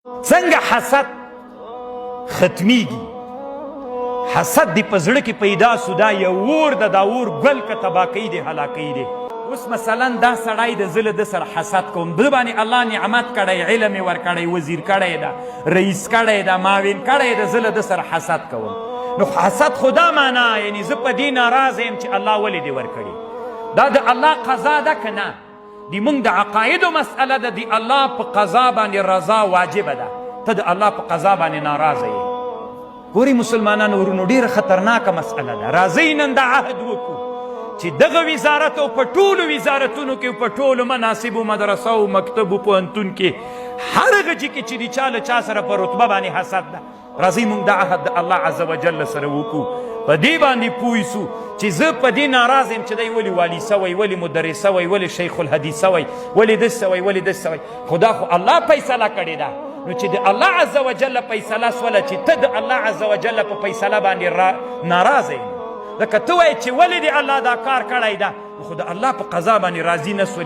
څنګه حسد ختمیږي؟ حسد دی په زړه کې پیدا سو، دا یو اور ده، دا اور ګل که تباه کوي دی، هلاکوي دی. اوس مثلا دا سړی د زه له ده سره حسد کوم، ده باندې الله نعمت کړی، علم یې ورکړی، وزیر کړی ده، رئیس کړی ده، معاون کړی ده، زه له ده سره حسد کوم. نو حسد خو دا معنا، یعنی زه په دې ناراضه یم چې الله ولې دې ورکړي، دا د الله قضا ده که نه؟ د مونږ د عقایدو مسئله ده. د الله په قضا باندې رضا واجبه ده، ته د الله په قضا باندې ناراضه یې. ګوري مسلمانانو ورونو، ډیره خطرناکه مسئله ده. راځئ نن دا عهد وکړو چې دغه وزارت او په ټولو وزارتونو کې، په ټولو مناصبو، مدرسو او مکتبو، پوهنتون کې، هر هغه کې چې د چا له چا سره په رتبه باندې حسد ده، راځئ مونږ دا عهد د الله عز وجل سره وکړو. په دې باندې پوه سو چې زه په دې ناراض یم چې دی ولې والي سوی، ولې مدرس سوی، ولې شیخ الحدیث سوی، ولې داسې سوی، ولې داسې سوی. خو دا خو الله فیصله کړې ده. نو چې د الله عز وجل فیصله سوله، چې ته د الله عز وجل په فیصله باندې ناراضه یې، ځکه ته وایې چې ولې دې الله دا کار کړی ده، نو خو د الله په قضا باندې راضي نه سولې.